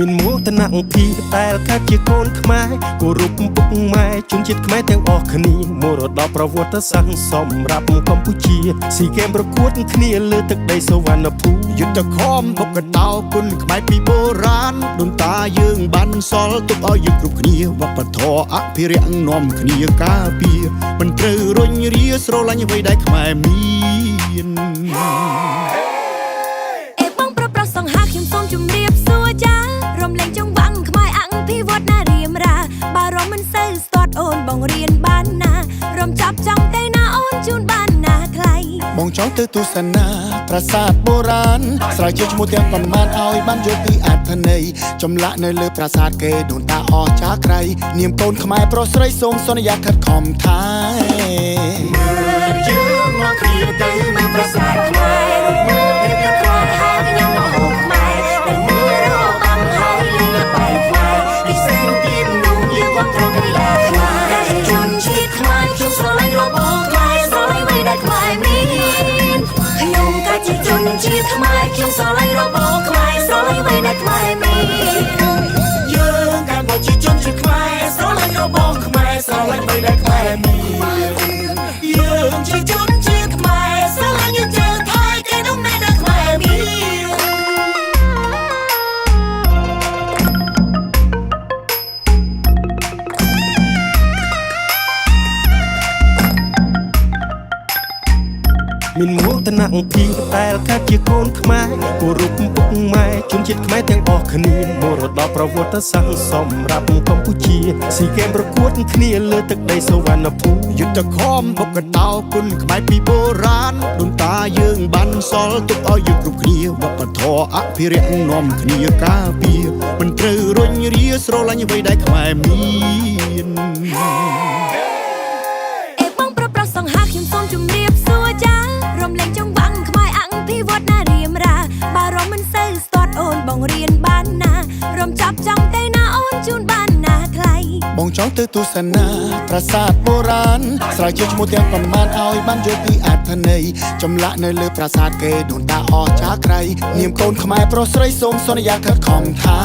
មានមោទនភាពដែលកើតជាកូនខ្មែរគោរពពុកម៉ែជនជាតិខ្មែរទាំងអស់គ្នាមរតកប្រវត្តិសាស្ត្រសម្រាប់កម្ពុជាស៊ីហ្គេមប្រកួតគ្នាលើទឹកដីសុវណ្ណភូមិ យុទ្ធខំបុកកតោគុណខ្មែរពីបុរាណដូនតាយើងបានសល់ទុកឲ្យយើងគ្រប់គ្នាវប្បធម៌អភិរក្សនាំគ្នាការពារមិនត្រូវរុញរាស្រឡាញ់អ្វីដែលខ្មែរមាន អេបងប្រុសប្រុសសង្ហាខ្ញុំសូមជម្រាបសួរចារំលែងចង្វាក់ខ្មែរអង្គភិវឌ្ឍណារៀមរាបើរំមិនសូវស្ទាត់អូនបងរៀនបានណារំចាប់ចង់ទៅណាអូនជូនបានណាថ្លៃ បងចង់ទៅទស្សនាប្រាសាទបុរាណស្រាវជ្រាវឈ្មោះទាំងប៉ុន្មានឲ្យបានយល់ពីអត្ថន័យចម្លាក់នៅលើប្រាសាទគេដូនតាអស់ចាក្រៃនាមកូនខ្មែរប្រុសស្រីសូមសន្យាខិតខំថែ យើងមកគ្នាទៅមើលប្រាសាទខ្មែររូបមើលភាពយន្តខ្មែរហើយញ៉ាំម្ហូបខ្មែរទៅមើលរបាំហើយលេងល្បែងខ្មែរពិសេសទៀតនោះយើងគ្រប់គ្រងកីឡាខ្មែរជនជាតិខ្មែរខ្ញុំស្រឡាញ់របស់ខ្មែរស្រឡាញ់អ្វីដែលខ្មែរមានខ្ញុំក៏ជាជនជាតិខ្មែរខ្ញុំស្រឡាញ់របស់ខ្មែរស្រឡាញ់អ្វីដែលខ្មែរមាន យើងកាន់មកជាជនជាតិខ្មែរស្រឡាញ់របស់ខ្មែរស្រឡាញ់អ្វីដែលខ្មែរមានយើងជាជនជាតិខ្មែរស្រឡាញ់យើងជើថៃគេនោះណែដែលខ្មែរមាន មានមោទនភាពដែលកើតជាកូនខ្មែរគោរពពុកម៉ែជនជាតិខ្មែរទាំងអស់គ្នាមរតកប្រវត្តិសាស្ត្រសម្រាប់កម្ពុជាស៊ីហ្គេមប្រកួតគ្នាលើទឹកដីសុវណ្ណភូមិ យុទ្ធខំបុកកតោគុណខ្មែរពីបុរាណដូនតាយើងបានសល់ទុកឲ្យយើងគ្រប់គ្នាវប្បធម៌អភិរក្សនាំគ្នាការពារមិនត្រូវរុញរាស្រឡាញ់អ្វីដែលខ្មែរមាន អេបងប្រុសប្រុសសង្ហាខ្ញុំសូមជម្រាបសួរចារំលែងចង្វាក់ខ្មែរអង្គភិវឌ្ឍណារៀមរាបើរំមិនសូវស្ទាត់អូនបងរៀនបានណារំចាប់ចង់ទៅណាអូនជូនបានណាថ្លៃ បងចង់ទៅទស្សនាប្រាសាទបុរាណស្រាវជ្រាវឈ្មោះទាំងប៉ុន្មានឲ្យបានយល់ពីអត្ថន័យចម្លាក់នៅលើប្រាសាទគេដូនតាអស់ចាក្រៃនាមកូនខ្មែរប្រុសស្រីសូមសន្យាខិតខំថែ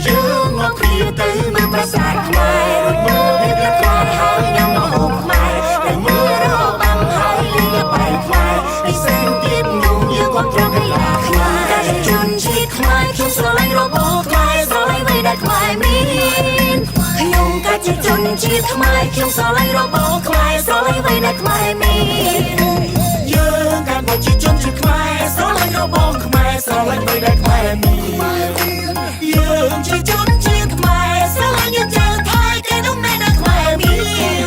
យើងមកគ្នាទៅមើលប្រាសាទខ្មែររូបមើលភាពយន្តខ្មែរហើយញ៉ាំម្ហូបខ្មែរទៅមើលរបាំហើយលេងល្បែងខ្មែរពិសេសទៀតនោះយើងគ្រប់គ្រងកីឡាខ្មែរជនជាតិខ្មែរខ្ញុំស្រឡាញ់របស់ខ្មែរស្រឡាញ់អ្វីដែលខ្មែរមានខ្ញុំក៏ជាជនជាតិខ្មែរខ្ញុំស្រឡាញ់របស់ខ្មែរស្រឡាញ់អ្វីដែលខ្មែរមានយើងកាន់មកជាជនជាតិខ្មែរស្រឡាញ់របស់ខ្មែរស្រឡាញ់អ្វីដែលខ្មែរមានយើងជាជនជាតិខ្មែរស្រឡាញ់យើងជើថៃគេនោះណែដែលខ្មែរមាន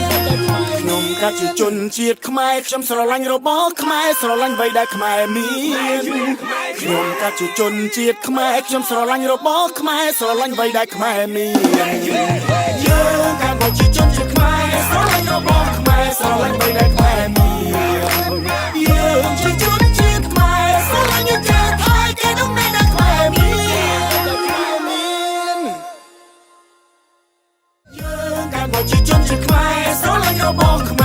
ខ្ញុំកាត់ជាជនជាតិខ្មែរខ្ញុំស្រឡាញ់របស់ខ្មែរស្រឡាញ់អ្វីដែលខ្មែរមានខ្ញុំកាត់ជាជនជាតិខ្មែរខ្ញុំស្រឡាញ់របស់ខ្មែរស្រឡាញ់អ្វីដែលខ្មែរមាន យើងកាន់មកជាជនជាតិខ្មែរស្រឡាញ់របស់ខ្មែរស្រឡាញ់អ្វីដែលខ្មែរមានយើងជាជនជាតិខ្មែរស្រឡាញ់យើងជើថៃគេនោះណែដែលខ្មែរមានយើងកាន់មកជាជនជាតិខ្មែរស្រឡាញ់របស់ខ្មែរ